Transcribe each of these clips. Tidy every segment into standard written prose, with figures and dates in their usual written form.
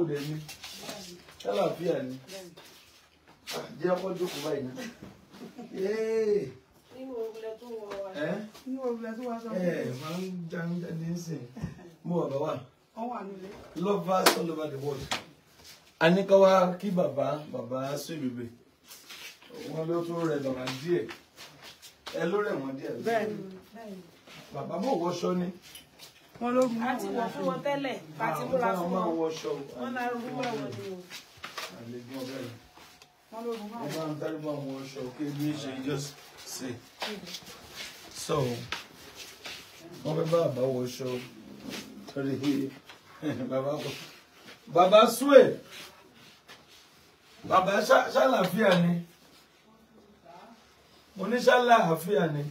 Báwo dẹ̀ ni? Ṣàlàáfíà ni. Jẹ́ ọkọ̀ jókòó báyìí náà. Nínú ogun tó wọ wa. Nínú ogun tó wọ aṣọ. Ẹ máa ń jáde nísìn. Mo bàbá wà. Wọ́n wà nílé. Lovers all over the world. A ní ká wá kí bàbá bàbá Suebebe. Wọ́n ló tún rẹ bàbá díẹ̀. Ẹ ló rẹ̀ wọ́n díẹ̀. Bẹ́ẹ̀ni. Bàbá mọ̀ wọṣọ ni. Wọ́n ló mú A ti wọ̀ fún wọn tẹ́lẹ̀. A ti múra fún wọn. wọn. Wọṣọ. Wọ́n náà rú mọ́ wọn ni o. Àlejò ọbẹ̀ rẹ̀. Wọ́n ló mú Wọ́n máa ń dárí bá wọn wọṣọ kí ebi ṣe just say. So, wọ́n fẹ́ bá bàbá wọṣọ. Torí bàbá kọ. Bàbá Sue. Bàbá ṣàlàáfíà ni. Mo ní ṣàlàáfíà ni.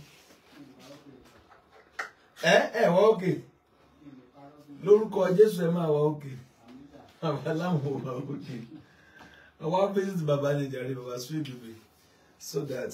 Ẹ wá òkè. Lórúkọ Jésù ẹ máa wá òkè. Bàbá láwọn wá òkè. Àwa visit bàbá ní jàre bàbá Suebebe so that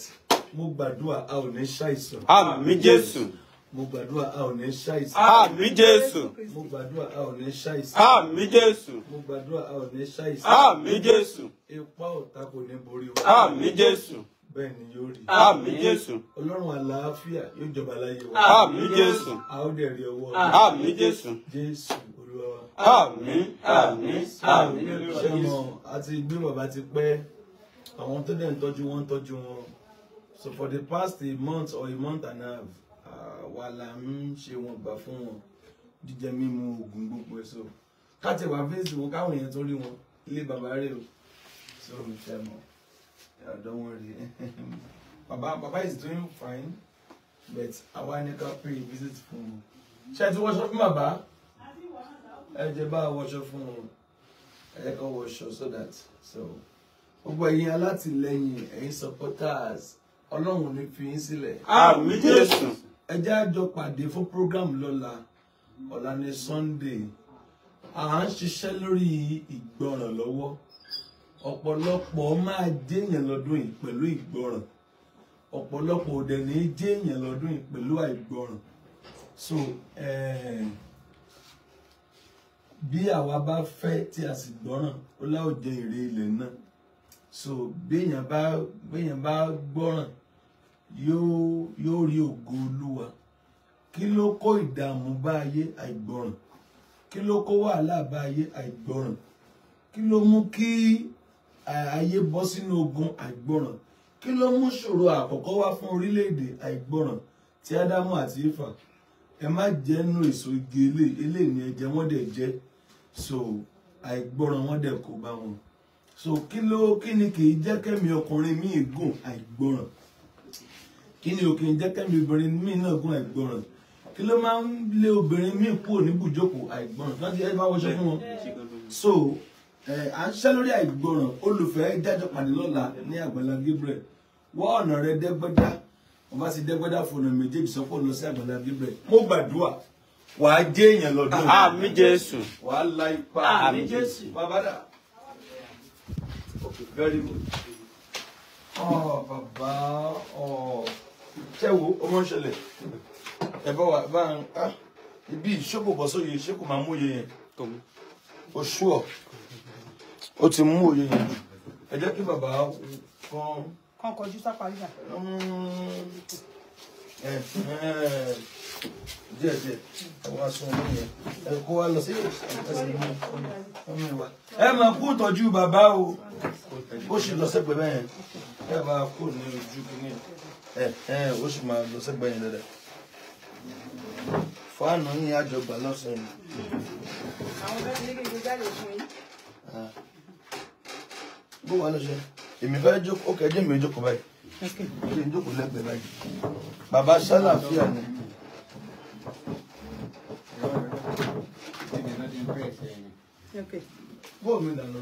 mo gbàdúrà a ò ní ṣàìsàn. Àmín Jésù. Mo gbàdúrà a ò ní ṣàìsàn. Àmín Jésù. Mo gbàdúrà a ò ní ṣàìsàn. Àmín Jésù. Mo gbàdúrà a ò ní ṣàìsàn. Àmín Jésù. Ipá ọ̀tá kò ní borí wa. Àmín Jésù. Bẹ́ẹ̀ ni yóò rí. Àmín Jésù. Ọlọ́run àlàáfíà yóò jọba láyé wa. Àmín Jésù. A ó dẹ̀ rí ọwọ́ rẹ̀. Àmín Jésù. Jésù Olúwa wa. Àmín, àmín, àmín. Ṣé mo àti gbé bàbá ti pẹ́, àwọn tó dẹ̀ ń tọ́jú wọn ń tọ́jú wọn. So for the past a month or a month and a half, wà là ń ṣe wọn gbà fún wọn. Jíjẹ mímu oògùn gbogbo ẹ̀ so. Káàtì wà fèsì wọn káwọn èèyàn tó rí wọn ilé bàbá rẹ̀ o. So ṣe mọ̀, ọ̀dọ́ wọn rí. Bàbá bàbá is doing fine, but àwa ní ká pay visit fún wọn. Ṣé ẹ ti wọṣọ fún bàbá? Ẹ jẹ́ bá wọṣọ fún wọn. Ẹ jẹ́ ká wọṣọ so that so gbogbo ẹ̀yin alátìlẹ́yìn, ẹ̀yin supporters, Ọlọ́run ò ní fi yín sílẹ̀. Àmín Jésù. Ẹ jẹ́ á jọ pàdé fún program lọ́la. Ọ̀la ní Sunday. À ń ṣiṣẹ́ lórí ìgbọràn lọ́wọ́. Ọ̀pọ̀lọpọ̀ máa jẹ́yàn lọ́dún yìí pẹ̀lú ìgbọràn. Ọ̀pọ̀lọpọ̀ ò dẹ̀ ní jẹ́yàn lọ́dún yìí pẹ̀lú àìgbọràn. So bí àwa bá fẹ́ tí a sì gbọ́ràn, ó láò jẹ èrè ilẹ̀ náà. So béèyàn bá gbọ́ràn yóò rí ògo Olúwa. Kí ló kó ìdààmú bá ayé? Àìgbọràn. Kí ló kó wàhálà bá ayé? Àìgbọràn. Kí ló mú kí ayé bọ́ sínú ogun? Àìgbọràn. Kí ló mú ṣòro àkọ́kọ́ wá fún orílẹ̀-èdè? Àìgbọràn tí Ádámù àti Éfà. Ẹ má jẹ nínú èso igi eléyìí ni ẹ jẹ, wọ́n dẹ̀ jẹ. So àìgbọràn wọ́n dẹ̀ kó bá wọn. So kí ni kì í jẹ́ kẹ́mi ọkùnrin míì gùn? Àìgbọràn. Kí ni ò kì í jẹ́ kẹ́mi obìnrin míì náà gùn? Àìgbọràn. Kí ló máa ń lé obìnrin míì kúrò ní bùjókòó? Àìgbọràn. Láti ẹ bá wọṣọ fún wọn. So à ń ṣiṣẹ́ lórí àìgbọràn. Olùfẹ́ jájọ pàdé lọ́la ní Àgbàlá Gabriel. Wá ọ̀nà rẹ dẹ́gbẹ́dá. Wọ́n bá ti dẹ́gbẹ́dá fònà méjèèjì sọ́pọ̀ lọ sí Àgbàlá Gabriel. Mo gbàdúrà wàá jẹ́ èèyàn lọ́dún. Àmín Jésù. Wàá la ipa. Àmín Jésù. Bàbá dà. Okay, very good. Oh, bàbá, ṣé wo ọmọ ń ṣẹlẹ̀? Ẹ bá wa bá ń ibi ìṣókò bọ́ sóye, ṣé kò máa mú òye yẹn? O ṣúọ̀, ó ti mú òye yẹn jù. Ẹ jẹ́ kí bàbá kan. Kan kọjú sápá nígbà. Díẹ̀ díẹ̀, ẹ wá sún omi yẹn. Ẹ kó wa lọ sí ẹsẹ̀ mú wa. Ẹ máa kú ìtọ́jú bàbá o. Ó sì lọ sẹ́gbẹ̀ẹ́ bẹ́ẹ̀ yẹn. Ẹ máa kú ní ojú kìíní. Ó sì máa lọ sẹ́gbẹ̀ẹ́ yẹn dáadáa. Fáànù yín àjọgbà lọ́sàn-án. Àwọn bẹ́ẹ̀ ní kí n jáde fún yín. Bó wàá lọ ṣe? Èmi fẹ́ jókòó, ó kẹ́jẹ́ mi jókòó báyìí. Kí n jókòó lẹ́gbẹ̀ẹ́ báyìí. Bàbá ṣàlàáfíà ni. Bó mi dànù?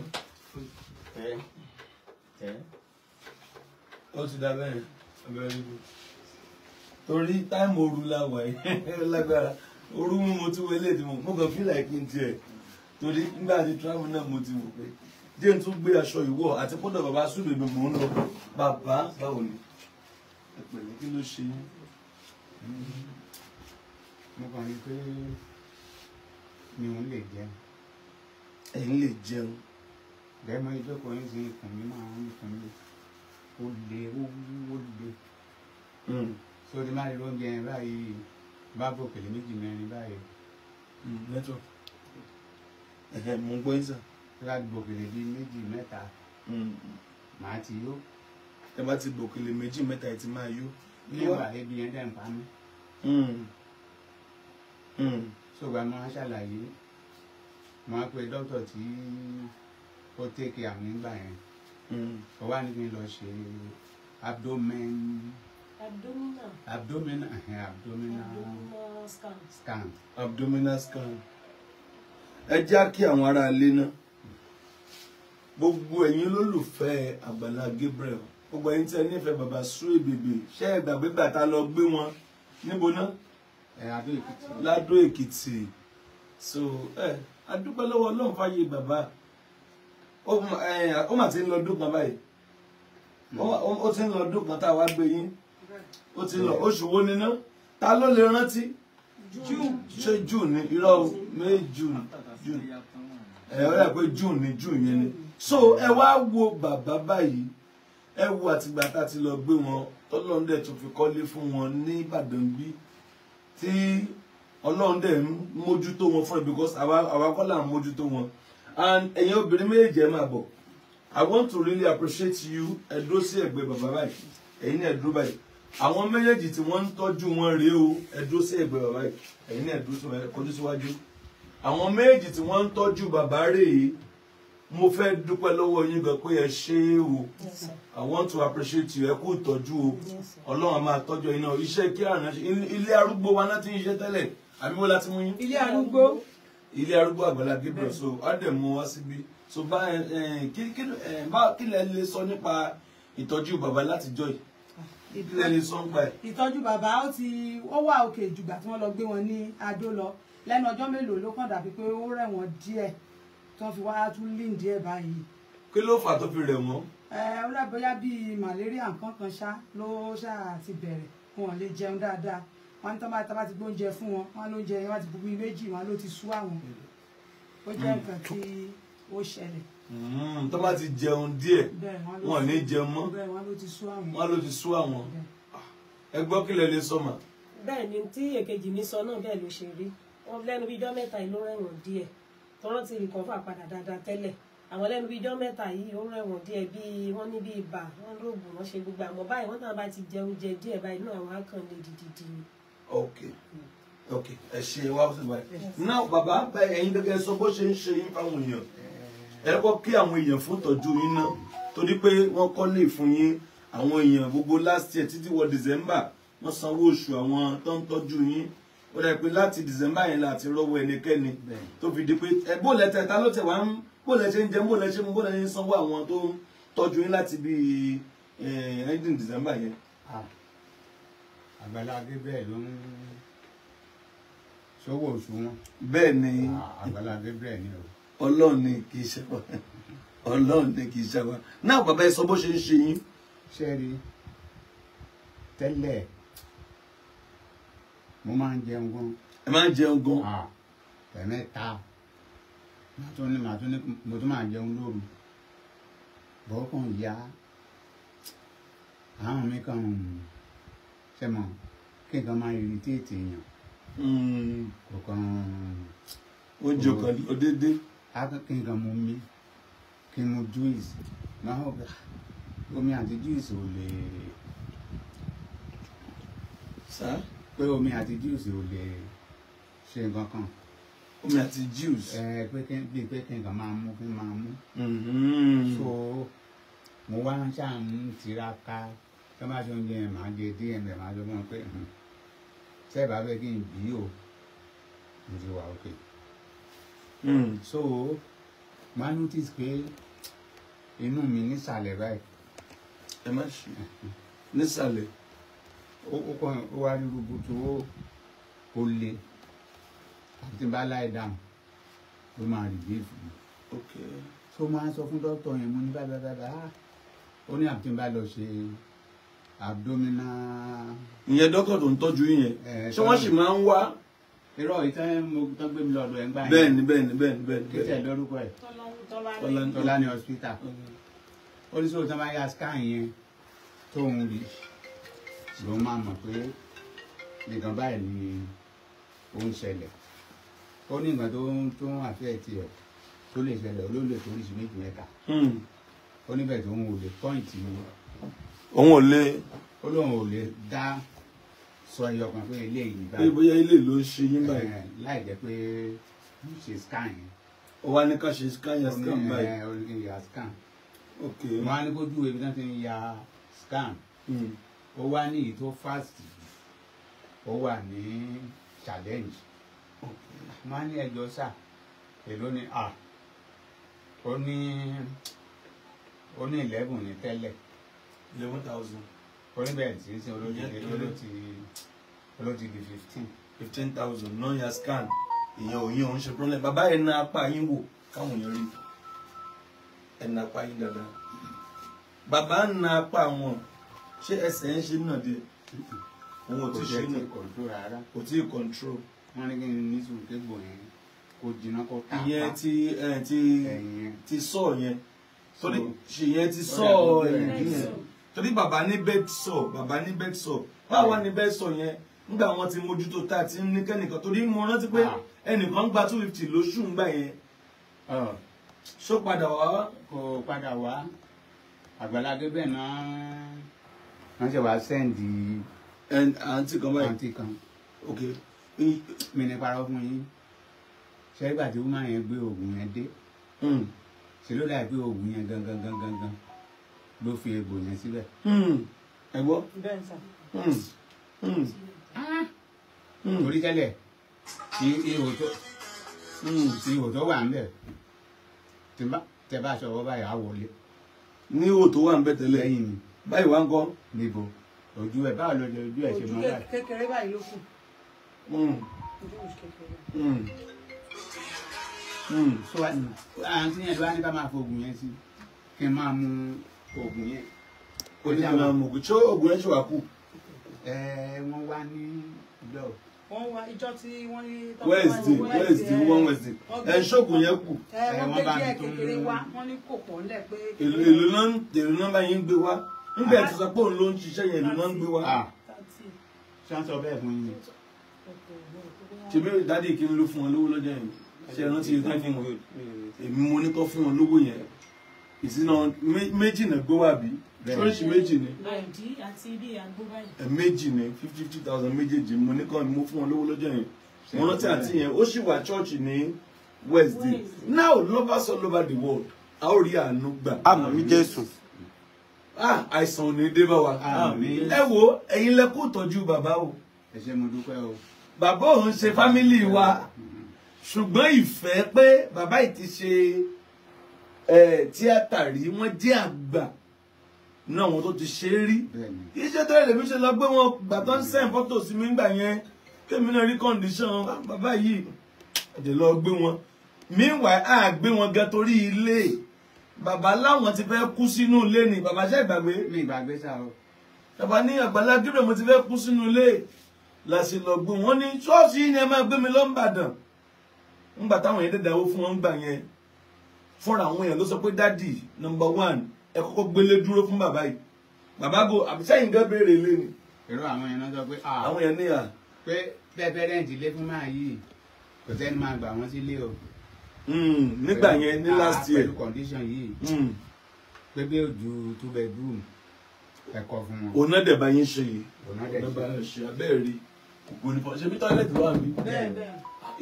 Ó ti dà bẹ́ẹ̀, very good. Torí táìmù ooru la wà yìí lágbára. Ooru mú mo tún wọlé tí mo kàn feel like n tiẹ̀. Torí nígbà tí travel náà mo ti wò pé jẹ́ n tún gbé aṣọ ìwọ̀ àti kódà bàbá Suebebe mò ń lọ. Bàbá báwo ni? Ẹ pẹ̀lẹ́, kí ló ṣe yín? Mo kàn rí pé mi ò lè jẹun. Ẹ̀yin lè jẹun. Lẹ́mọ ìjókòó yín sí ikùn mi máa ń ikùn mi ó le, ó wú, ó le. Sórí má rí oúnjẹ yẹn báyìí, bá bòkèlè méjì mẹ́rin báyìí. Network. Ẹ̀hẹ̀, mo ń gbọ́ yín sà. Bá bòkèlè bíi méjì mẹ́ta, màá ti yó. Ẹ bá ti bòkèlè méjì mẹ́ta, ẹ ti máa yó. Nígbà ebi yẹn dẹ̀ ń pa mí. Sọgbà máa ṣàlàyé, mo á pe dókítà tí ó tèkè àmì ńgbà yẹn. Ó wá ní kí n lọ ṣe abdomen. Abdominal. Abdominal, abdominal. Abdominal scan. Scan. Abdominal scan. Ẹ já kí àwọn ará ilé náà, gbogbo ẹ̀yin olólùfẹ́ Àgbàlá Gabriel, gbogbo ẹ̀yin tí ẹ nífẹ̀ẹ́ bàbá Suebebe, ṣé ẹ gbàgbé gbà tá a lọ gbé wọn níbo náà? Ẹ Adó Èkìtì. Ládó Èkìtì. So ẹ a dúpẹ́ lọ́wọ́ Ọlọ́run fáyé bàbá. Ó mà ti ń lọ ọdún kan báyìí, ó ti ń lọ ọdún kan tá a wá gbé yín. Ó ti ń lọ oṣù wo ni ná? Ta ló lè rántí? Ṣé June ni? Irọ́ o, May, June, June, ẹ ó yà pé June ni, June yẹn ni. So ẹ wá wo bàbá báyìí, ẹ wo àtìgbà tá a ti lọ gbé wọn, tọ́lọ́run dẹ̀ tún fi kọ́lé fún wọn ní Ìbàdàn bí, tí Ọlọ́run dẹ̀ ń mójútó wọn fún ẹ, because àwa kọ́ là ń mójútó wọn. And ẹ̀yin obìnrin méjèèjì, ẹ máa bọ̀. I want to really appreciate you. Ẹ dúró sí ẹ̀gbẹ́ bàbá báyìí, ẹ̀yin náà ẹ dúró báyìí. Àwọn méjèèjì tí wọ́n ń tọ́jú wọn rèé o. Ẹ dúró sí ẹ̀gbẹ́ bàbá yìí, ẹ̀yin náà ẹ dúró sí ẹ kọjú síwájú. Àwọn méjèèjì tí wọ́n ń tọ́jú bàbá rèé. Mo fẹ́ dúpẹ́ lọ́wọ́ yín gan pé ẹ ṣé o. Yes, sir. I want to appreciate you. Ẹ kú ìtọ́jú o. Yes, sir. Ọlọ́run á máa tọ́jú ẹ̀yin náà. Iṣẹ́ kí àná ṣe ilé arúgbó wa náà ti ń ṣe tẹ́lẹ̀, àbí wọ́n láti mú yín? Ilé arúgbó. Ilé arúgbó Àgbàlá Gabriel. So á dẹ̀ mú wá síbí. So bá ẹ ẹ kí kí ẹ bá kí lẹ lè sọ nípa ìtọ́jú bàbá látijọ́ yìí? Kí lẹ lè sọ nípa ẹ̀? Ìtọ́jú bàbá, ó ti ó wà òkè jùgbà tí wọ́n lọ gbé wọn ní Adó lọ. Lẹ́nu ọjọ́ mélòó ló kàn dàbí pé ó rẹ̀ wọ́n díẹ̀, tó fi wá tún lean díẹ̀ báyìí. Kí ló fà tó fi rẹ̀ wọ́n? Ẹ ó rẹ̀ bóyá bíi malaria nǹkan kan ṣá ló ṣáà ti bẹ̀rẹ̀. Wọn ò lè jẹun dáadáa. Wọn ní tọ́ bá ti gbóúnjẹ fún wọn, wọn lóúnjẹ yẹn, wọn ti bu bíi méjì, wọn ló ti sú àwọn. Ó jẹ́ nǹkan tí ó ṣẹlẹ̀. Tó bá ti jẹun díẹ̀, Bẹ́ẹ̀, wọn ló wọn ò ní jẹun mọ́. Bẹ́ẹ̀, wọn ló ti sú àwọn. Wọn ló ti sú àwọn. Ẹ gbọ́, kí lẹ lè sọ mà? Bẹ́ẹ̀ ni tí èkejì mi sọ náà, bẹ́ẹ̀ ló ṣe rí. Wọn lẹ́nu bíi ijọ́ mẹ́ta yìí ló rẹ̀wọ̀n díẹ̀, tọ́rọ́ ti recover padà dáadáa tẹ́lẹ̀. Àwọn lẹ́nu bíi ijọ́ mẹ́ta yìí, ó rẹ̀wọ̀n díẹ̀, bíi wọ́n ní bíi ibà. Wọ́n lóògùn, wọ́n ṣe gbogbo, àmọ́ báyìí wọ́n náà bá ti jẹ oúnjẹ díẹ̀ báyìí náà, àwọn á kàn lè dìdìdì ni. Ok, ẹ ṣe wá sí báyìí náà. Bàbá, báyìí ẹ̀yin gẹ́gẹ́ sọ bó ṣe ń ṣe yín fáwọn èèyàn. Ẹ kọ́ kí àwọn èèyàn fún ìtọ́jú yín náà, torí pé wọ́n kọ́ lè fún yín. Àwọn èèyàn gbogbo last year títí wọ December, wọ́n sanwó oṣù àwọn tó ń tọ́jú yín. Ó dà pé láti December yẹn láti rọ́wọ́ ẹnikẹ́ni tó fi di pé ẹ bó lẹ tẹ ta ló tẹ wá ń bó lẹ ṣe ń jẹun, bó lẹ ṣe ń bó lẹ ṣe ń sanwó àwọn tó ń tọ́jú yín láti bí ending December yẹn? Ah, Àgbàlá Gabriel ló ń ṣòwò oṣù wọn. Bẹ́ẹ̀ ni. Ah, Àgbàlá Gabriel ni o. Ọlọ́run ni, kì í ṣe wa. Ọlọ́run ni, kì í ṣe wa náà. Bàbá, ẹ sọ bó ṣe ń ṣe yín. Ṣé rí, tẹ́lẹ̀ mo máa ń jẹun gan. Ẹ máa ń jẹun gan. Ah, ẹ̀mẹ́ta, màá tún ní mo tún máa jẹun lóru bọ́kàn ya àwọn mi kàn ṣe mọ̀ kí nǹkan máa irritate èèyàn. Kò kàn. Oúnjẹ kan lọ déédéé. Á kí nǹkan mu mi, kí n mu juice máa hàn pé omi àti juice ò lè Sá. Pé omi àti juice ò lè ṣe nǹkan kan. Omi àti juice. Ẹ pé kí bíi pé kí nǹkan máa mú, kí n máa mú. So mo wá ń ṣáà ń tiraka tó bá ṣe oúnjẹ yẹn, màá jẹ díẹ̀ ńbẹ̀, màá sọ fún wọn pé sẹ́ẹ̀bà fẹ́ kí n bí o, mo ti wà òkè. So máa notice pé inú mi nísàlẹ̀ báyìí. Ẹ má ṣe nísàlẹ̀. Ó kàn ó wá rí rubutu, ó le, àti tí n bá lie down ló máa relieve mi. So máa sọ fún dókítà yẹn, mo ní báyìí báyìí báyìí. Ah, ó ní àfi tí n bá lọ ṣe abdominal. Ìyẹn dókítà tó ń tọ́jú yín yẹn? Eh, ṣé wọ́n sì máa ń wá? Irọ́ ìtàn mo tán gbé mi lọ́dọ̀ ẹ̀ ń gbà yẹn. Bẹ́ẹ̀ni bẹ́ẹ̀ni bẹ́ẹ̀ni bẹ́ẹ̀ni. Kí lórúkọ ẹ̀? Tọ́lá ní hospital. Ó ní sóò tán bá yá scan yẹn tóun rí ló máa mọ̀ pé nǹkan báyìí ni ó ń ṣẹlẹ̀. Ó ní nǹkan tó ń àfẹ́ tiẹ̀ tó lè ṣẹlẹ̀ olóòlè tó ríṣi méjì mẹ́ta. Ó níbẹ̀ tó ń wò lè pọ́ìntì òun ò lè. Ó lóun ò lè dá sọ ẹyọ kan pé eléyìí ní báyìí. Bóyá ilé ló ń ṣe yín báyìí. Láì jẹ́ pé ń ṣe scan yẹn. Ó wá ní ká ṣe scan yẹn scan báyìí. Ó ní kí n ya scan. Ok. Wọ́n á ní kó júwe ibi tí wọ́n ti ń ya scan. Ó wá ní èyí tó fast jù ó wà ní challenge. Wọ́n á ní ẹjọ́ sà èló ni à ó ní 11 ní tẹ́lẹ̀. 11,000. Ó ní bẹ́ẹ̀ tí ń sin olóòtú di 15. 15,000 náà ya scan ìyẹn ò yín òun ṣe problem. Bàbá ẹ̀ na apá yín wò káwọn èèyàn rí ẹ̀ na apá yín dáadáa. Bàbá ń na apá wọn ṣé ẹsẹ̀ ń ṣe náà dé òun ò tí ṣe náà kò tí ì control. Wọ́n ní kí n ní sùn kégbò yẹn kó jiná kó tà pa. Ìyẹn ti sọ yẹn torí ṣe yẹn ti sọ ẹ̀yìn yẹn torí bàbá ní bed sọ bàbá ní bed sọ báwa ní bed sọ yẹn nígbà wọn ti mójútó tá a ti ní kẹ́nìkan torí mo rántí pé ẹnìkan gba 250 lóṣù ńgbà yẹn ṣó padà wá. Kò padà wá. Àgbàlá Gabriel náà wọ́n ṣe wá sẹ́ǹdì àǹtí kan báyìí. Àǹtí kan. Ok. Mi ní parọ́ fún yín. Ṣé ìgbà tí woman yẹn gbé oògùn yẹn dé? Ṣe ló dà pé oògùn yẹn gangan gangan gan ló fi egbò yẹn síbẹ̀. Ẹ gbọ́. Bẹ́ẹ̀ sà. Torí tẹ́lẹ̀ ihò tó wà ńbẹ̀ tẹ bá sọ̀rọ̀ báyìí á wọlé. Ní ihò tó wà ńbẹ̀ tẹ́lẹ̀ lẹ́yìn mi. Báyìí wá ń kọ́. Níbo ojú ẹ báwo ló ojú ẹ ṣe mọ́ báyìí. Ojú kékeré báyìí ló kù. Ojú kékeré. So àǹtí yẹn ló wá ní ká máa fo oògùn yẹn sí kí n máa mu oògùn yẹn. Kò ní kí n máa mu oògùn ṣé oògùn yẹn ṣe wà kù. Ẹ wọ́n wá ní ìjọ. Wọ́n wá ìjọ tí wọ́n ní. Wednesday Wednesday ẹ ṣoògùn yẹn kù. Ẹ wọ́n gbé díẹ̀ kékeré wá wọ́n ní kò pọ̀ ńlẹ̀ pé. Èlò náà bá yín gbé wá nígbà tí sọ pé òun ló ń ṣiṣẹ́ yẹn èlò náà ń gbé wá. Ṣé wọ́n sọ bẹ́ẹ̀ fún yín? Ṣèbí dádì kí n ló fún wọn lówó lọ́jọ́ yẹn ṣe rántí ìtàn fún wọn èmi mo ní kọ́ fún wọn lówó yẹn ìsìnà méjì náà gbé wá bí ṣọ́ọ̀ṣì méjì ni méjì ni 50,000 méjèèjì mo ní kọ́ mo fún wọn lówó lọ́jọ́ yẹn mo rántí àti yẹn ó sì wà chọ́ọ̀chì ní Wednesday. Now lovers all over the world a ó rí àánú gbà. Àmín Jésù. Àìsàn ò ní dé bá wa. Ẹ wo ẹ̀yin lẹ kú ìtọ́jú bàbá o. Ẹ ṣé mo dúpẹ́ o. Bàbá òun ṣe fámílì wa ṣùgbọ́n ìfẹ́ pé bàbá yìí ti ṣe tíátà rí wọ́n jẹ́ àgbà náà wọn tó ti ṣe é rí. Iṣẹ́ tó lè mi ṣe lọ gbé wọn gbà tó ń send fọ́tò sí mi ńgbà yẹn kémi náà rí condition bàbá yìí ẹ̀jẹ̀ lọ gbé wọn. Meanwhile á gbé wọn gan torí ilé bàbá láwọn ti fẹ́ kú sínú ilé ni bàbá ṣe ìgbàgbé. Mi ìgbàgbé sá o. Bàbá ní Àgbàlá Gabriel mo ti fẹ́ kú sínú ilé làṣì lọ gbé wọn ní ṣọ́ọ̀ṣì yìí ni ẹ máa gbé mi lọ Ìbàdàn. Ńgbà táwọn yẹn dẹ̀dẹ̀ owó fún wọn gbà yẹn fúnra àwọn èèyàn ló sọ pé dádì number 1 ẹ kọ́kọ́ gbélé dúró fún bàbá yìí. Bàbá go àbísẹ́yìn gan béèrè ilé ni. Èrò àwọn èèyàn náà sọ pé àwọn èèyàn níyà pé bẹ́ẹ̀ rẹ́ǹtì ilé fún máa yìí kò sẹ́ni máa gbà wọ́n sílé o. Nígbà yẹn ní last year pẹ̀lú condition yìí pé bí ojú 2 bedroom ẹ̀kọ́ fún wọn. Òun náà dẹ̀ bá yín ṣe yìí. Òun náà dẹ̀ ṣe abẹ́rẹ́ rí kòkó ní fọ́ ṣe bí tọ́ílẹ̀tì wà mí.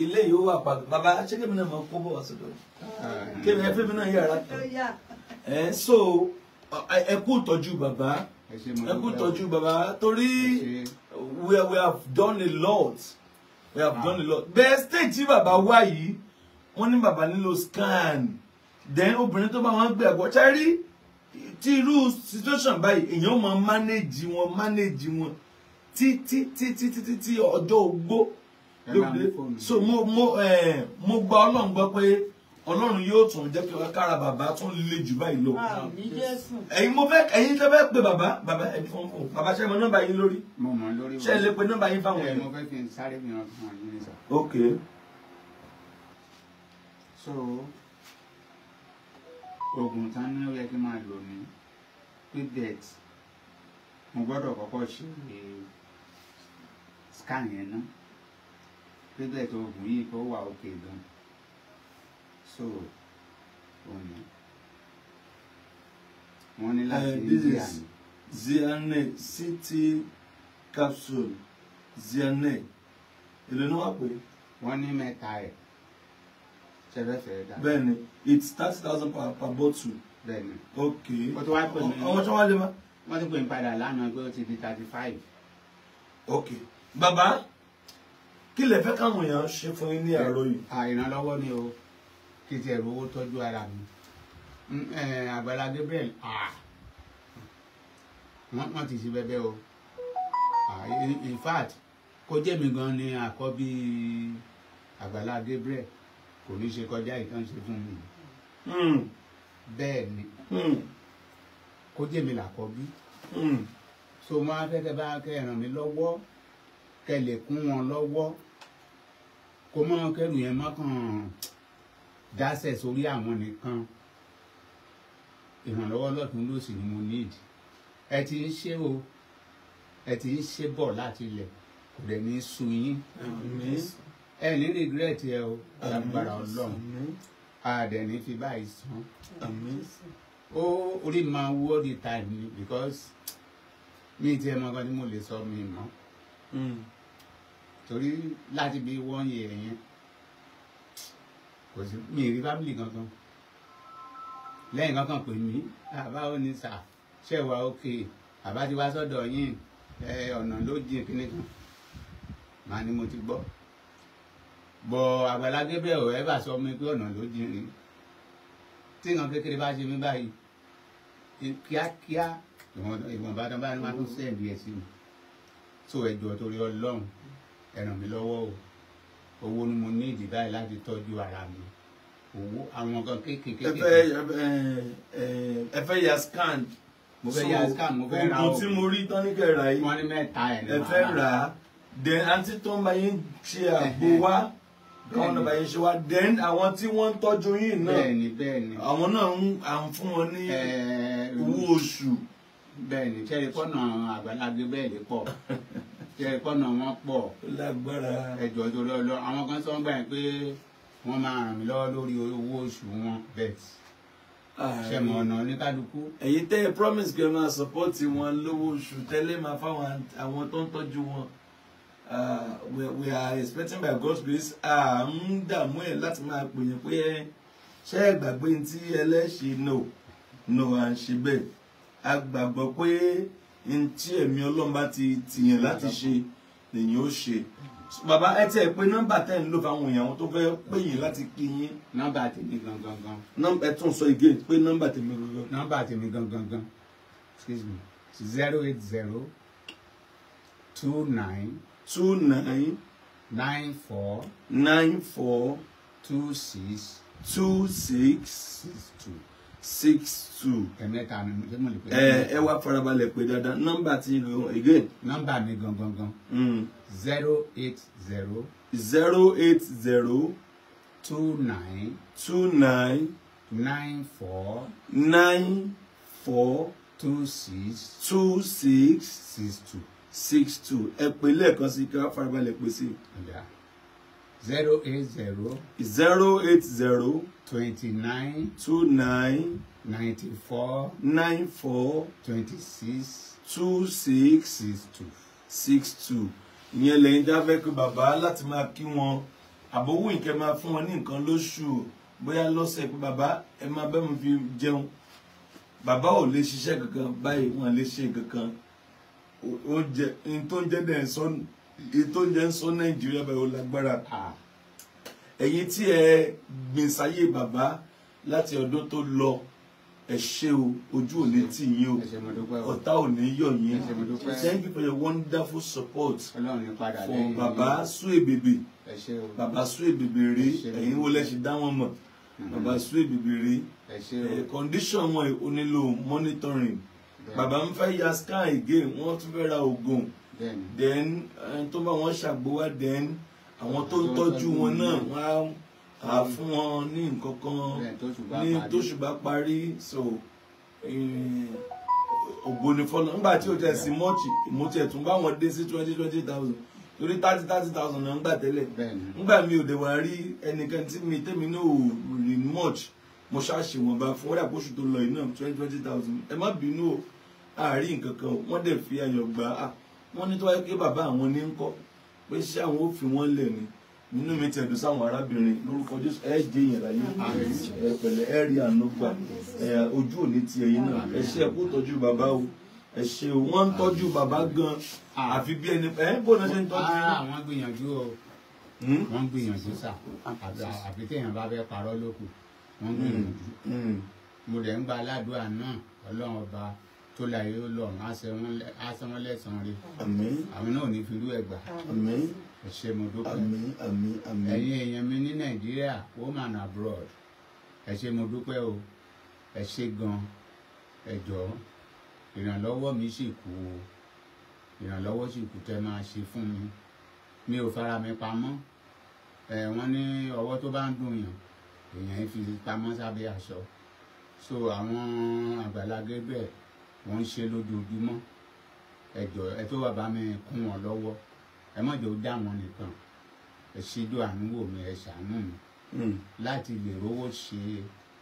Ilé yìí ó wà pa bàbá ṣé kébì náà máa kó bọ̀ wá sọ́dọ̀ kébì ẹ fẹ́mi náà yàrá kan. Ẹ so ẹ kú ìtọ́jú bàbá ẹ kú ìtọ́jú bàbá torí we have done a lot. We have done a lot. Bẹ́ẹ̀ stage tí bàbá wà yìí wọ́n ní bàbá nílò scan then obìnrin tó bá wọn gbé àgbọ̀ ṣáírí tí irú situation báyìí èèyàn máa manage wọn títí títí títí tí ọjọ́ ogbó. So mo gba Ọlọ́run gbọ́ pé Ọlọ́run yóò tún jẹ́ kí kára bàbá tún le jù báyìí lọ. Àmín Jésù. Ẹ̀yin mo fẹ́ ẹ̀yin tẹ́ fẹ́ pe bàbá bàbá ẹ̀ fún fún bàbá ṣe mọ nọ́mbà yín lórí. Mo mọ̀ lórí. Ṣé ẹ lè pe nọ́mbà yín fáwọn Ẹ èèyàn? mo fẹ́ kí n sáré fi hàn fún yín sà. Ok. So oògùn tán ní ó yẹ kí n máa lò ní pbet, mo gbọ́dọ̀ kọ́kọ́ ṣe scan yẹn ná. Pbet oògùn yìí kó wà òkè gan. So òun ni wọ́n ní láti This India is ni. Ziane CT capsule Ziane. Èló ni wọ́n pè é? Wọ́n ní mẹ́ta ẹ̀ ṣẹfẹ́fẹ́ dá. Bẹ́ẹ̀ni, it's 30,000 per bottle. Bẹ́ẹ̀ ni. Ok. Ó ti wá pè mí. Ọwọ́ tí wọ́n lè má. Wọ́n ti pè mí padà lánàá pé ó ti di 35. Ok. Bàbá, kí lẹ fẹ́ káwọn èèyàn ṣe fún yín ní àárọ̀ yìí? Ìrànlọ́wọ́ ni o, kí tiẹ̀ rówó tọ́jú ara mi. Àgbàlá Gabriel, wọ́n ti ṣe bẹ́bẹ́ o. In fact, kó jẹ́ mi gan ni àkọ́bí Àgbàlá Gabriel kò ní ṣe kọjá ìtàn ṣe fún mi. Bẹ́ẹ̀ ni, kó jẹ́ mi làkọ́bí. So mo á fẹ́ kẹ́ bá kẹ́ ràn mí lọ́wọ́, kẹ́ lè kún wọn lọ́wọ́, kó mọ́ kẹ́rù yẹn mọ́ kàn dásẹ̀ sórí àwọn nìkan. Ìrànlọ́wọ́ lọ́tún lósì ni mo need. Ẹ ti ń ṣe o, ẹ ti ń ṣe bọ̀ láti ilẹ̀, kò dẹ̀ ní sú yín. Àmín. Ẹ ní regret ẹ o, lágbára Ọlọ́run. Àmín. A dẹ̀ ní fi báyìí san. Àmín. Ó orí máa wú all the time ni, because mi ti ẹ mọ kan tí mo lè sọ mi mọ́. Torí láti bí one year yẹn kò sí mi rí family kankan lẹ́yìn kankan pè mí, àbá ó ní sà ṣe wà ókè, àbá ti wá sọ́dọ̀ yín, ẹ ọ̀nà ló jìn kíní kan, màá ní mo ti gbọ́ bọ̀. Àgbàlá Gabriel ò ẹ́ bá sọ mi pé ọ̀nà ló jìn rí. Tí nǹkan kékeré bá ṣe mí báyìí, kíákíá ìwọ̀nba tán bá ní wọ́n á tún send ẹ̀ sí mi. So ẹ jọ̀ọ́ torí Ọlọ́run, ẹ ràn mí lọ́wọ́ o. Owó ni mo ní ìdí báyìí láti tọ́jú ara mi, owó àwọn nǹkan kéékèèké. Ẹ fẹ́ ya scan. Mo fẹ́ ya scan, mo fẹ́ ra oògùn tí mo rí tán ní kẹ́ rà yìí. Wọ́n ní mẹ́ta ẹ̀ ní Ẹ màá fẹ́ rà. rà á, then àǹtí tó ń bá yín ṣe àgbo wá, káwọn náà bá yín ṣe wá, then àwọn tí wọ́n ń tọ́jú yín náà, Bẹ́ẹ̀ni, bẹ́ẹ̀ni. àwọn náà ń à ń fún wọn ní owó oṣù. Bẹ́ẹ̀ni, ṣẹ́rí pọ́nà Àgbàlá Gabriel pọ̀, ṣẹ́rí pọ́nà wọn pọ̀. Ó lágbára. Ẹ jọ̀ọ́ torí Ọlọ́run, àwọn kan sọ ń gbà yẹn pé wọ́n máa ràn mí lọ́wọ́ lórí owó oṣù wọn, bẹ́ẹ̀ ṣe mọ̀ ọ̀nà oníkálukú. Ẹ̀yin tẹ́ ẹ promise pé ẹ máa support wọn lówó oṣù tẹ́lẹ̀ máa fáwọn àwọn tó ń tọ́jú wọn. We are expecting by God's grace, à ń dààmú ẹ̀ láti máa pè yín pé ẹ ṣé ẹ gbàgbé ní tí ẹlẹ́ṣin. No, no, à ń ṣe bẹ́ẹ̀. A gbàgbọ́ pé n tí ẹ̀mí Ọlọ́run bá ti tìyàn láti ṣe lèyìn ó ṣe. Bàbá, ẹ tiẹ̀ pé nọ́mbà tẹ́ ń lò fáwọn èèyàn, àwọn tó fẹ́ pè yín láti kí yín. Nọ́mbà tèmi gangan gan. Ẹ tún sọ again pé nọ́mbà tèmi gangan. Nọ́mbà tèmi gangan gan, excuse me, 080 29 29 94 94 26 26 62. 62. Ẹ̀mẹ́ta ni mo ṣe, mo lè pè. Ẹ wá farabalẹ̀ pé dáadáa nọ́mbà tí ń lò again. Nọ́mbà mi gangan gan, 080 080 29 29 94 94 26 26 62. 62. Ẹ pè lẹ́ẹ̀kan sí kí wọ́n farabalẹ̀ pè sí. 080 080 29 29 94 94 26 26 62. 62. Ìyẹn lẹ́yìn tá a fẹ́ pé bàbá láti máa kí wọn, àbówó ìkẹ́ máa fún wọn ní nǹkan lóṣù, bóyá lọ́sẹ̀, pé bàbá ẹ máa bẹ́ mi fi jẹun. Bàbá ò lè ṣiṣẹ́ kankan báyìí, wọn lè ṣe kankan. Oúnjẹ ní tó ń jẹ́ dẹ̀ ń sọ, ní tó ń jẹ́ ń sọ Nàìjíríà báyìí ó lágbára. Ẹ̀yin tí ẹ gbìn sáyé bàbá láti ọdún tó lọ, ẹ ṣé o, ojú ò ní tì yín o. Ẹ ṣé, mo dúpẹ́ o. Ọ̀tá ò ní yọ̀ yín. Ẹ ṣé, mo dúpẹ́. Thank you for your wonderful support Ọlọ́run ní padà for lẹ́yìn yín. Bàbá Suebebe. Ẹ ṣé o. Bàbá Suebebe rí. Ẹ ṣé. Ẹ̀yin wo lẹ ṣe dá wọn mọ̀? Bàbá Suwe Bèbèrè, Ẹ ṣé o. Condition wọn ò nílò monitoring. Bàbá ń fẹ́ ya scan again, wọ́n tún fẹ́ ra oògùn. Bẹ́ẹ̀ni. Then ẹni tó bá wọn ṣàgbówá, then àwọn tó ń tọ́jú wọn náà wọ́n á fún wọn ní nǹkan kan Bẹ́ẹ̀, tóṣù bá ní parí. tóṣù bá parí. So ògo ni fọlọ nígbà tí o tẹ̀ sí mọ́ọ̀chì mo tiẹ̀ tún bá wọn dé sí 20,000 torí 30,000 náà ń gbà tẹ́lẹ̀. Bẹ́ẹ̀ni. Nígbà mi ò dẹ̀ wá rí ẹnìkan tí mi tẹ́mi náà ò rí much, mo ṣáàṣì wọn bá fún wọ́n dàpọ̀ oṣù tó lọ yìí náà 20,000. Ẹ má bínú o, àárín nǹkan kan o. Wọ́n dẹ̀ fi ayọ̀ gbà á. Wọ́n ní tó wáyé pé bàbá àwọn ní ń kọ́ pé ṣé àwọn ò fi wọ́n lẹ̀ ni. Nínú mi tẹ̀dùn sáwọn arábìnrin lórúkọ Jésù, ẹ jẹ́ èèyàn láyé, ẹ pẹ̀lẹ́, ẹ rí àánú gbà, ẹ ojú òní ti ẹ̀yin náà. Ẹ ṣé, ẹ kú tọ́jú bàbá o, ẹ ṣé o. Wọ́n ń tọ́jú bàbá gan, àfi bí ẹni ẹ bó náà ṣe ń tọ́jú yín. Wọ́n gbìyànjú o. Wọ́n gbìyànjú sà, àbí téèyàn bá fẹ́ parọ́ lókù, wọ́n gbìyànjú. Mo dẹ̀ ń gba aládùúrà náà, Ọlọ́run ọba tó láyé ó lọ́run á ṣe wọ́n lẹ́san rí. Àmín. Àwọn náà ò ní fi irú ẹ̀ gbà. Àmín. Ẹ ṣé, mo dúpẹ́. Àmín, àmín, àmín. Ẹ̀yin èèyàn mi ní Nàìjíríà, home and abroad, ẹ ṣé, mo dúpẹ́ o, ẹ ṣé gan. Ẹ jọ̀ọ́, ìrànlọ́wọ́ mi sì kù o, ìrànlọ́wọ́ sì kù tẹ́ máa ṣe fún mi. Mi ò fara mi pamọ́. Ẹ wọ́n ní ọwọ́ tó bá ń dùn yàn, èèyàn fi pamọ́ sábẹ́ aṣọ. So àwọn Àgbàlá Gabriel wọ́n ń ṣe lójoojúmọ́. Ẹ jọ̀ọ́, ẹ tó wà bá mi kún wọn lọ́wọ́, ẹ má jẹ́ ó dá wọn nìkan. Ẹ ṣíjú àánú wò mí, ẹ ṣàánú mi láti lè rówó ṣe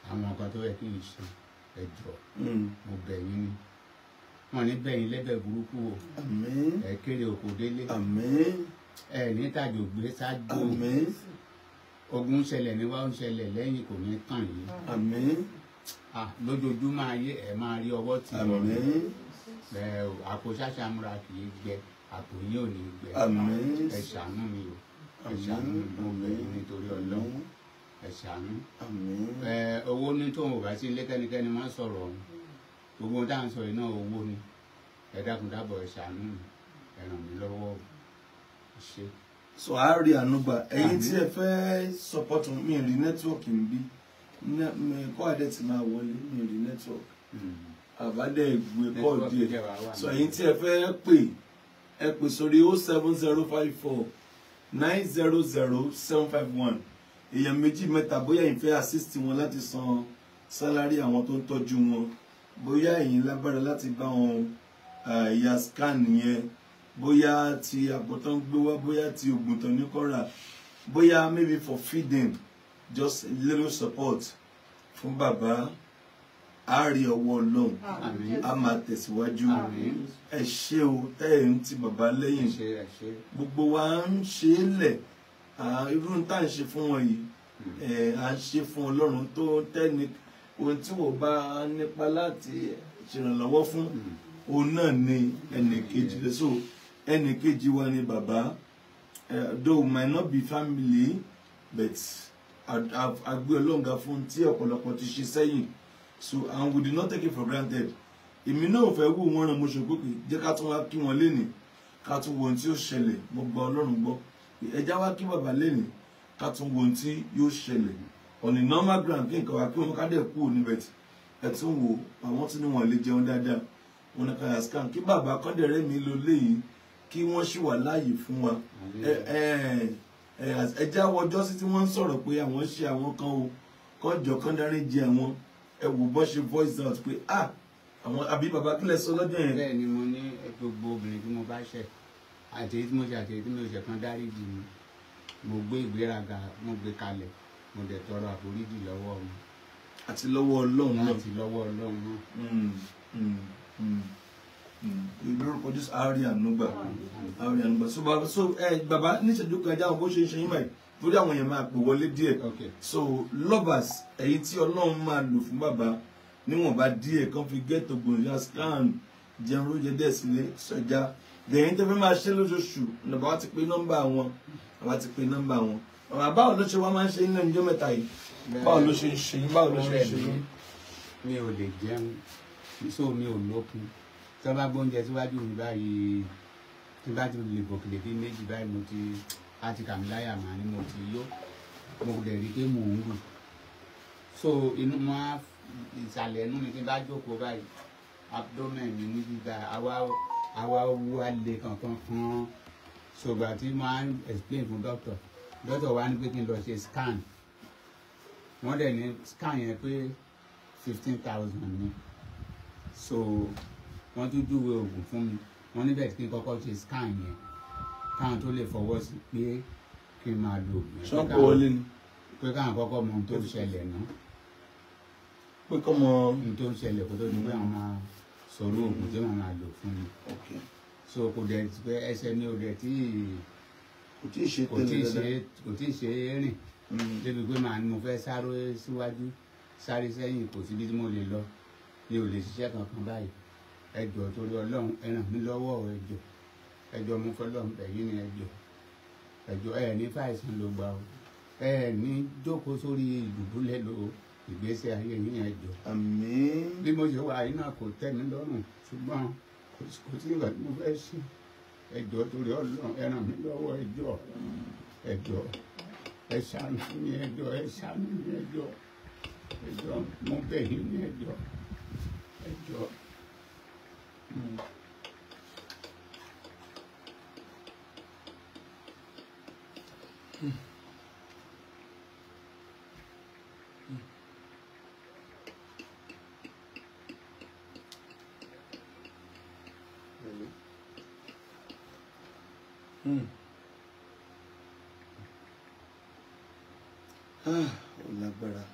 àwọn nǹkan tó yẹ kí n ṣe. Ẹ jọ̀ọ́, mo bẹ̀ yín ni. Wọn ní bẹ̀ yín lẹ́bẹ̀ burúkú o. Àmín. Ẹ kéré oko délé. Àmín. Ẹ ní tàjò gbé ṣáájú. Àmín. Ogun ń ṣẹlẹ̀ níwá, ń ṣẹlẹ̀ lẹ́yìn, kò ní kàn yín. Àmín. Lójoojúmọ́ ayé ẹ máa rí ọwọ́ tì í. Àmín. Ẹ àpò ṣàṣàmúra kì í gbẹ, àpò yín ò ní gbẹ. Àmín. Ẹ ṣàánú mi o, ẹ ṣàánú mi, mo bẹ̀ yín nítorí Ọlọ́run, ẹ ṣàánú. Àmín. Ẹ owó ní tóun ò bá sí ilé, kẹ́nikẹ́ni máa ń sọ̀rọ̀ ọ̀hún. Gbogbo ohun tá à ń sọ yìí náà, owó ni. Ẹ dákun dábọ̀, ẹ ṣàánú mi, ẹ ràn mí lọ́wọ́ o. Ẹ ṣé. So a rí àánú gbà. Ẹ̀yin tí ẹ fẹ́ support mi, rí network ń bí kọ́ àdẹ tí máa wọlé, mi rí network àbádẹ́ ìgbé kọ́ Network díẹ̀. jẹ́ wàá wà. So ẹ̀yin tí ẹ fẹ́ pè, ẹ pè sórí 07054900751. Èèyàn méjì mẹ́ta, bóyá ẹ̀yin fẹ́ assist wọn láti san salary àwọn tó ń tọ́jú wọn, bóyá ẹ̀yin lágbára láti bá wọn ya scan yẹn, bóyá ti àpótán gbé wá, bóyá ti oògùn tán ní kọ́ra, bóyá maybe for feeding, just little support fún bàbá, á rí ọwọ́ Ọlọ́run. Àmín. A máa tẹ̀síwájú. Àmín. Ẹ ṣé o tẹ́ ẹ̀ ń ti bàbá Ẹ lẹ́yìn. ṣé, ẹ ṣé. Gbogbo wa ń ṣe é lẹ̀. Irú tá à ń ṣe fún wọn yìí, à ń ṣe fún Ọlọ́run tó tẹ́ni ohun tí wọ́n bá nípa láti ṣèrànlọ́wọ́ fún òun náà ni ẹnì kejì rẹ̀. So ẹnì kejì wa ni bàbá. Though we might not be family, but a gbé Ọlọ́run ga fún tí ọ̀pọ̀lọpọ̀ ti ṣe sẹ́yìn. So and we do not take it for granted. Èmi náà ò fẹ́ wò wọ́n ràn, mo ṣe pé jẹ́ ká tún wá kí wọn lénìí, ká tún wo ohun tí ó ṣẹlẹ̀. Mo gba Ọlọ́run gbọ́, ẹja wá kí bàbá lénìí, ká tún wo ohun tí yóò ṣẹlẹ̀. On a normal ground, kí nǹkan wá kí wọn ká dẹ̀ kú níbẹ̀ tí ẹ tún wo àwọn tí wọn lè jẹun dáadáa, wọn ní káyà scan kí bàbá kọ́ndẹ̀rẹ́ mi lọ léyìí, kí wọ́n ṣì wà láàyè fún wa. Ẹ ẹja wọjọ́ sí tí wọ́n ń sọ̀rọ̀ pé àwọn ṣe àwọn kan o, kọ́jọ kán dáríjì àwọn. Ẹ wò bọ́ ṣe voice out pé ah, àwọn àbí bàbá kílẹ̀ sọ lọ́jọ́ yẹn. Bẹ́ẹ̀ ni, mo ní gbogbo obìnrin tí mo bá ṣẹ̀, àti èyí tí mo ṣe àti èyí tí mo ṣẹ̀, kan dáríjì mi. Mo gbé ìgbéraga, mo gbé kalẹ̀, mo dẹ̀ tọrọ àforíjì lọ́wọ́ wọn. Àti lọ́wọ́ Ọlọ́run náà. Láti lọ́wọ́ Ọlọ́run náà. Lórúkọ Jésù, àárí ànúgbà, àárí ànúgbà. So bàbá, so ẹ bàbá, níṣẹ́jú kan, ẹja àwọn bó ṣe ń ṣe yín báyìí, torí àwọn èèyàn máa pè wọlé díẹ̀. Ok. So lovers, ẹ̀yin tí Ọlọ́run máa lò fún bàbá níwọ̀nba díẹ̀ kan fi get ogun ya scan, jẹun lóúnjẹ díẹ̀ sílé sọjá lẹ́yìn tó fẹ́ máa ṣe lóṣooṣù, nàbà wá ti pe nọ́mbà wọn, bàbá ti pe nọ́mbà wọn. Bàbá, báwo ló ṣe wá máa ń ṣe nílẹ̀ níjọ́ mẹ́ta yìí? Báwo ló ṣe ń ṣe yín? Báwo ló ṣe ń ṣe yín? Mi ò lè jẹun, so mi ò lókun. Tí wọ́n bá gbóúnjẹ síwájú mi báyìí, tí bá ti lè bòkèlè bí méjì báyìí, mo ti á ti kà mí láyà, màá ní mo ti yó. Mo dẹ̀ rí i pé mò ń rù. So inú mo á ìsàlẹ̀ inú mi tí n bá jókòó báyìí, abdomen mi níbi báyìí àwa wú alẹ́ kankan kan. So ìgbà tí mo á explain fún doctor, doctor wa ní pé kí n lọ ṣe scan. Wọ́n dẹ̀ ní scan yẹn pé 15,000 ni. So wọ́n tún júwe oògùn fún mi. Wọ́n níbẹ̀ kí n kọ́kọ́ ṣe scan yẹn káwọn tó lè fọwọ́ sí pé kí n máa lo oògùn yẹn. Ṣọ́pọ̀ wọlé ni. Pé káwọn kọ́kọ́ mọ ohun tó ń ṣẹlẹ̀ náà. Pé kọ́ mọ ohun tó ń ṣẹlẹ̀ kó tó di pé àwọn máa sọ̀rọ̀ oògùn tí wọ́n máa lò fún mi. So kò dẹ̀ pé ẹsẹ̀ mi ò dẹ̀ tí kò tí ì ṣe tẹ́lẹ̀ dáadáa. Kò tí ì ṣe é rìn. Débi pé màá ní mo fẹ́ sáré síwájú sáré sẹ́yìn, kò síbi tí mo lè lọ. Mi ò lè ṣiṣẹ́ kankan báyìí. Ẹ jọ̀ọ́ torí Ọlọ́run, ẹ ràn mí lọ́wọ́, ẹ jọ̀ọ́. Ẹ jọ̀ọ́ mo fẹ́ Ọlọ́run bẹ̀ yín ni, ẹ jọ̀ọ́. Ẹ jọ̀ọ́, ẹ ní fàìsàn ló gbà o. Ẹ ní jókòó sórí ìdùbúlẹ̀ lo ìgbésí ayé yín, ẹ jọ̀ọ́. Àmín. Bí mo ṣe wà yìí náà kò tẹ́ mi lọ́rùn, ṣùgbọ́n kò sí ìgbà tí mo fẹ́ ṣe. Ẹ jọ̀ọ́ torí Ọlọ́run, ẹ ràn mí lọ́wọ́, ẹ jọ̀ọ́. Ẹ jọ̀ọ́. Ẹ ṣàánú mi, ẹ jọ̀ọ́, ẹ ṣàánú mi, ẹ jọ̀ọ́. Ẹ jọ̀ọ́, mo bẹ̀ yín ni, ẹ jọ̀ọ́. Ẹ jọ̀ọ́. Ah, ó lágbára.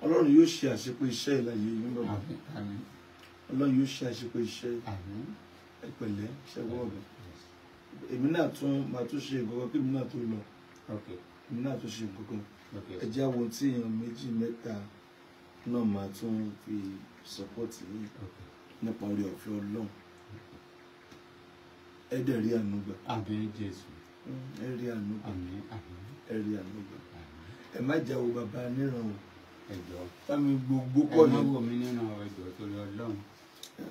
Ọlọ́run yóò ṣe àṣepé iṣẹ́ ìlàyé yín bàbá. Àmín. Ọlọ́run yóò ṣe àṣepé iṣẹ́. Àmín. Ẹ pẹ̀lẹ́, ṣẹ́gun ọ̀gbìn. Èmi náà tún máa tún ṣe nǹkan kan kí èmi náà tó lọ. Èmi náà tún ṣe nǹkan kan. Ẹ jẹ́ àwọn tí èèyàn méjì mẹ́ta náà máa tún fi sọ́pọ́tì yín nípa oore ọ̀fẹ́ Ọlọ́run. Ẹ dẹ̀ rí àánú gbà. Àmín Jésù. Ẹ rí àánú gbà. Àmín, àmín. Ẹ rí àánú gbà. Ẹ má jáwọ́ bàbá níran o. Ẹ jọ̀ọ́. Bámi gbogbo kọ́ Ẹ ni. má wò mí níran o, ẹ jọ̀ọ́ torí Ọlọ́run.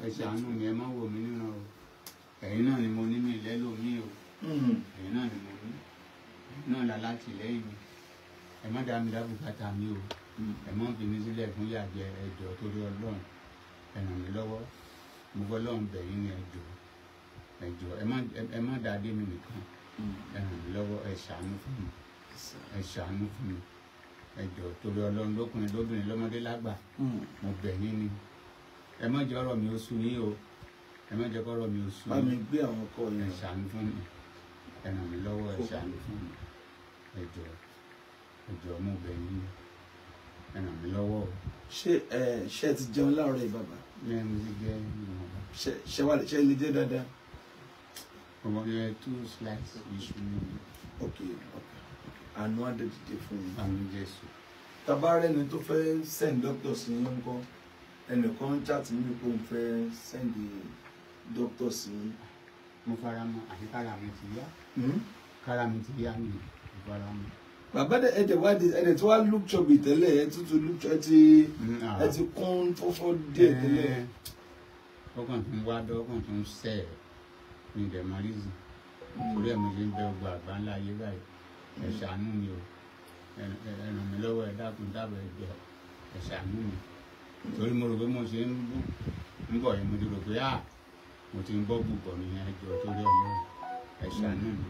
Ẹ ṣàánú mi, ẹ má wò mí níran o. Ẹ̀yin náà ni mo ní mi lẹ́lòmíì o. Ẹ̀yin náà ni mo ní. Ẹ̀yin náà la látìlẹ́yìn mi. Ẹ má dá mi lábùkátà mi o. Ẹ má fi mi sílẹ̀ fún yàjẹ́, ẹ jọ̀ọ́ torí Ọlọ́run. Ẹ ràn mí lọ́wọ́. Mo fọ́ Ọlọ́run bẹ̀ yín ni, ẹ jọ̀ọ́. Ẹ jọ̀ọ́, ẹ má dá dé mi nìkan. Ẹ ràn mí lọ́wọ́, ẹ ṣàánú fún mi. Ẹ ṣàánú fún mi. Ẹ jọ̀ọ́ torí Ọlọ́run, lókùnrin lóbìnrin lọ́mọdé lágbà. Mo bẹ̀ yín ni. Ẹ má jẹ́ ọ̀rọ̀ mi ó sú yín o. Ẹ má jẹ́ kọ́rọ̀ mi ó sú Bá yín. mi gbé àwọn ọkọ yẹn. Ẹ ṣàánú fún mi. Ẹ ràn mí lọ́wọ́, ẹ ṣàánú fún mi. Ẹ jọ̀ọ́, ẹ jọ̀ọ́ mo bẹ̀ yín ni. Ẹ ràn mí lọ́wọ́ o. Ṣé ẹ ṣé ẹ ti jẹun láàárọ̀ yìí bàbá? Ní mo ti jẹ ìwọ̀nba. Ṣé wà ṣé lè jẹ dáadáa? Ọmọ yẹn 2 slices iṣu ni. Ok, ok. Àánú á dẹ̀ dìde fún yín. Àmín Jésù. Tàbá rẹ́ni tó fẹ́ send doctor sí yín ńkọ́? Ẹnìkan ń chat mi pé òun fẹ́ send doctor sí yín. Mo fara mọ́, àti kára mi ti yá. Kára mi ti yá ni mo fara mọ́. Bàbá ẹ̀dẹ̀ wá dé ẹ̀dẹ̀ tí wàá look chubby tẹ́lẹ̀, ẹ̀ tútù look chubby, ẹ ti kún fọ́fọ́ díẹ̀ tẹ́lẹ̀. Ó kàn tún wá dọ́, ó kàn tún sẹ̀ ẹ́ ní ìdẹ̀mọ́rìsì. Torí ẹ̀ mo ṣe ń bẹ gbogbo àgbà ńlá ayé báyìí. Ẹ ṣàánú mi o. Ẹ ràn mí lọ́wọ́, ẹ dákun dábọ̀, ẹ jọ̀ọ́. Ẹ ṣàánú mi. Torí mo rò pé mo ṣe ń bọ̀ yẹn, mo ti rò pé mo ti ń bọ́ bùbọ̀ nìyẹn, ẹ jọ̀ọ́ torí Ọlọ́run. Ẹ ṣàánú mi.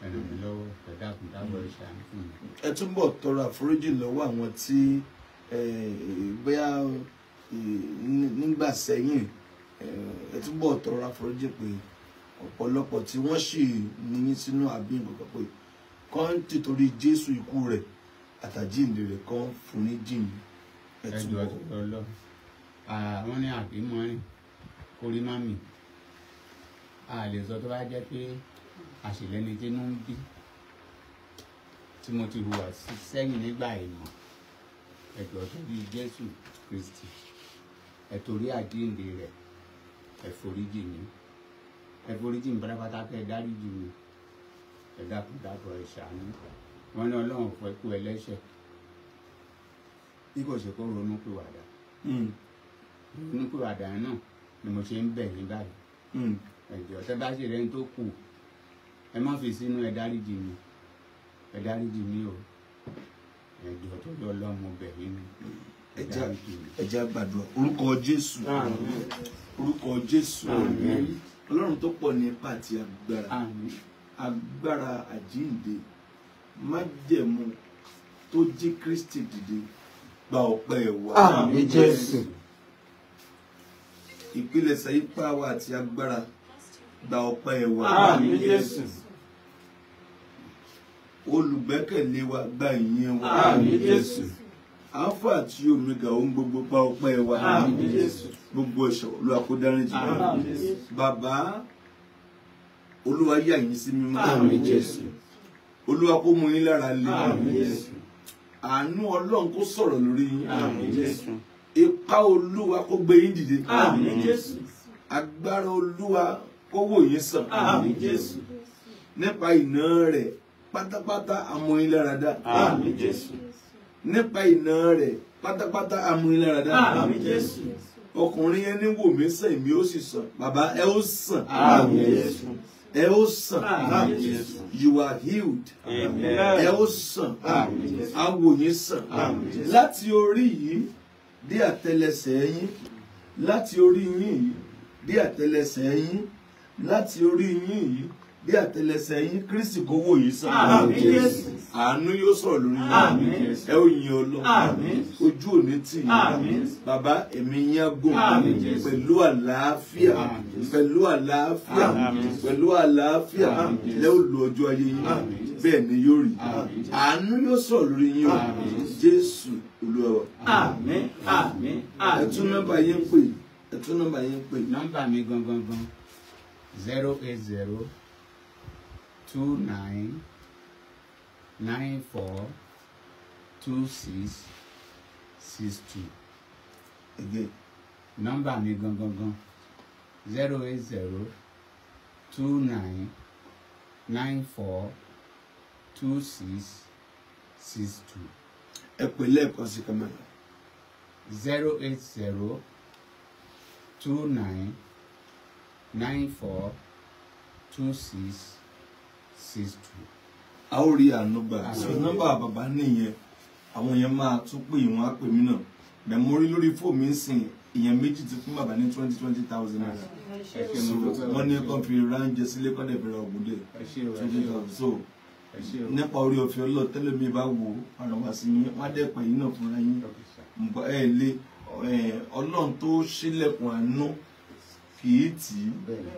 Ẹ ràn mí lọ́wọ́, ẹ dákun dábọ̀, ẹ ṣàánú fún mi. Ẹ túbọ̀ tọrọ àforíjì lọ́wọ́ àwọn tí bóyá nígbà sẹ́yìn, ẹ túbọ̀ tọrọ àforíjì pé ọ̀pọ̀lọpọ̀ tí wọ́n sì ní sínú àbí nǹkan kan pé kàn títorí Jésù ikú rẹ̀ àtàjíǹde rẹ̀ kàn fún ní jìn. Ẹ Ẹ jọ̀ọ́ torí Ọlọ́run. Wọ́n ní àkímọ́rin kórí má mì. A lè sọ tó bá jẹ́ pé àṣìlẹ́ni tí inú ń bí tí mo ti hùwà sẹ́yìn nígbà ìmọ̀. Ẹ jọ̀ọ́ torí Jésù Kristi, ẹ torí àjíǹde rẹ̀, ẹ foríjì mi. Ẹ foríjì mi pátápátá, kẹ́ ẹ dáríjì mi. Ẹ dákun dábọ̀, ẹ ṣàánú. Wọ́n ní Ọlọ́run ò fẹ́ kú ẹlẹ́ṣẹ̀ bí kò ṣe kó ronúpìwàdà. Ronúpìwàdà náà ni mo ṣe ń bẹ̀ yín báyìí. Ẹ jọ̀ọ́, tẹ́ bá ṣe rẹ́ni tó kù Ẹ má fi sínú, ẹ dáríjì mi, ẹ dáríjì mi o, ẹ jọ̀ọ́ tó lọ lọ́mọ bẹ̀ yín ni, ẹ dáríjì mi. Ẹ jẹ́ gbàdúrà. Orúkọ Jésù, orúkọ Jésù, Ọlọ́run tó pọ̀ ní ipá àti agbára, agbára àjíǹde, májẹ̀mú tó jí Kristi dìde, gba ọpẹ́ wa. Àmín Jésù. Ìpilẹ̀ṣẹ̀ ipá wa àti agbára, gba ọpẹ́ wa. Àmín Jésù. Olùgbẹ́kẹ̀lé wa, gba ìyìn wa. Àmín Jésù. Alpha àti Omega, ohun gbogbo, gba ọpẹ́ wa. Àmín Jésù. Gbogbo ẹ̀ṣẹ̀ Olúwa kó dáríjì. Àmín Jésù. Bàbá, Olúwa yà yín sí mímọ́. Àmín Jésù. Olúwa kó mú yín lára le. Àmín Jésù. Àánú Ọlọ́run kó sọ̀rọ̀ lórí yín. Àmín Jésù. Ipá Olúwa kó gbé yín dìde. Àmín Jésù. Agbára Olúwa kó wò yín sàn. Àmín Jésù. Nípa ìná rẹ̀ pátápátá a mú yín lára dá. Àmín Jésù. Nípa ìná rẹ̀ pátápátá a mú yín lára dá. Àmín Jésù. Ọkùnrin yẹn ní wò mí sàn, èmi ó sì sàn. Bàbá, ẹ ó sàn. Àmín Jésù. Ẹ ó sàn. Àmín Jésù. You are healed. Ẹ ó sàn. A wò yín sàn. Láti orí yìí dé àtẹ́lẹsẹ̀ yín, láti orí yín yìí dé àtẹ́lẹsẹ̀ yín, láti orí yín yìí dé àtẹ́lẹsẹ̀ yín, Kristi kó wò yín sàn. Àmín Jésù. Àánú yóò sọ̀rọ̀ lórí yín. Àmín. Ẹ ó yin Ọlọ́run. Àmín. Ojú ò ní tì yín. Àmín. Bàbá, ẹ̀mí yín á gùn. Àmín Jésù. Pẹ̀lú àlàáfíà, pẹ̀lú àlàáfíà, pẹ̀lú àlàáfíà lẹ́ ó lo ọjọ́ ayé yín. Bẹ́ẹ̀ ni yóò rí. Àánú yóò sọ̀rọ̀ lórí yín o. Jésù Olúwa wa. Àmín, àmín, Ẹ tún àmín. nọ́mbà yín pè. Ẹ tún nọ́mbà yín pè. Nọ́mbà mi gangan gan 080 29 94 26 62. Again. Nọ́mbà mi gangan gan 080 29 94 26 62. Ẹ pè lẹ́ẹ̀kan sí kámẹ́rà. 080 29 94 26 62. A ó rí àánú gbà. So nọ́mbà bàbá nìyẹn. Àwọn yẹn máa tún pè wọ́n, á pè mí náà. Mẹ̀mórí lórí fóònù mi ń sìn, ìyẹn méjì ti fún bàbá ní 20,000 naira. Ẹ ṣé, mo dúpẹ́ o. Wọ́n ní kàn fi ránjẹ sílé, kọ́ dẹ̀ fi ra ògùn dé. Ẹ ṣé o, ẹ twenty ṣé o, thousand. So ẹ ṣé o. nípa orí ọ̀fẹ́ Ọlọ́run, tẹ́lẹ̀ mi bá wò ó, ọ̀rọ̀ wá sí yín, wọ́n á dẹ̀ pè yín náà fúnra yín. Okay, sir. Nǹkan ẹ lé Ọlọ́run tó ṣílẹ̀kùn àánú kì í tì í. Bẹ́ẹ̀ni,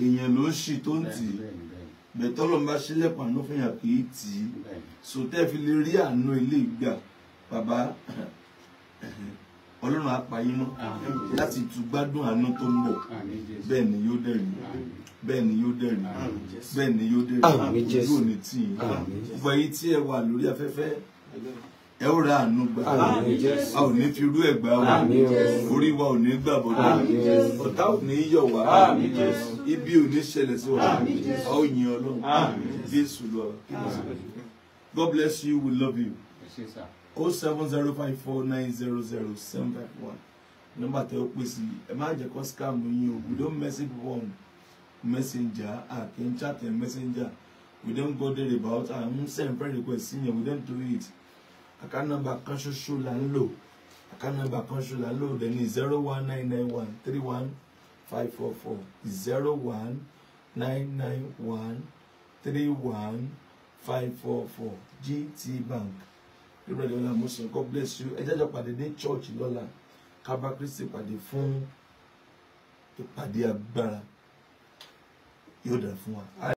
Èèyàn ló ń ṣì tó ń tì í. bẹ́ẹ̀ni, bẹ́ẹ̀ni, Bẹ̀tọ́ ló ń bá ṣílẹ̀kùn àánú fún yàn kì í tì í. bẹ́ẹ̀ni. So tẹ́ fi lè rí àánú ilé ìgbà, bàbá, Ọlọ́run á pa yín mọ́ láti tún gbádùn àánú tó ń bọ̀. Àmín Jésù. Bẹ́ẹ̀ ni yóò dẹ̀ rí. Bẹ́ẹ̀ ni yóò dẹ̀ rí. Bẹ́ẹ̀ ni yóò dẹ̀ rí. Àmín Jésù. Ojú ò ní tì yín. Gbogbo ẹ̀yin tí ẹ wà lórí afẹ́fẹ́, ẹ ó ra àánú gbà. Àmín Jésù. A ò ní fi irú ẹ̀ gbà wá. Àmín o. Orí wa ò ní gbà bọ̀dọ̀. Àmín Jésù. Ọ̀tá ò ní yọ̀ wá. Àmín Jésù. Ibi ò ní ṣẹlẹ̀ sí wa. A ó yin Ọlọ́run. Jésù lọ. God bless you. We love you. Ẹ ṣé sà. 07054900751. Nọ́mbà tẹ ó pè sí, ẹ má jẹ́ kó scam yín o. We don't message people on messenger, a kì í chat on messenger. We don't go there about and send friend request sí yẹn. We don't do it. Account number kan ṣoṣo là ń lò. Account number kan ṣoṣo là ń lò dẹ̀ ní 0199131544, 0199131544, GT Bank. Gabriel Olamusin, God bless you. Ẹ jẹ́ jọ pàdé ní church lọ́la. Ká bá Kristi pàdé fún ìpàdé agbára. Yóò dà fún wa.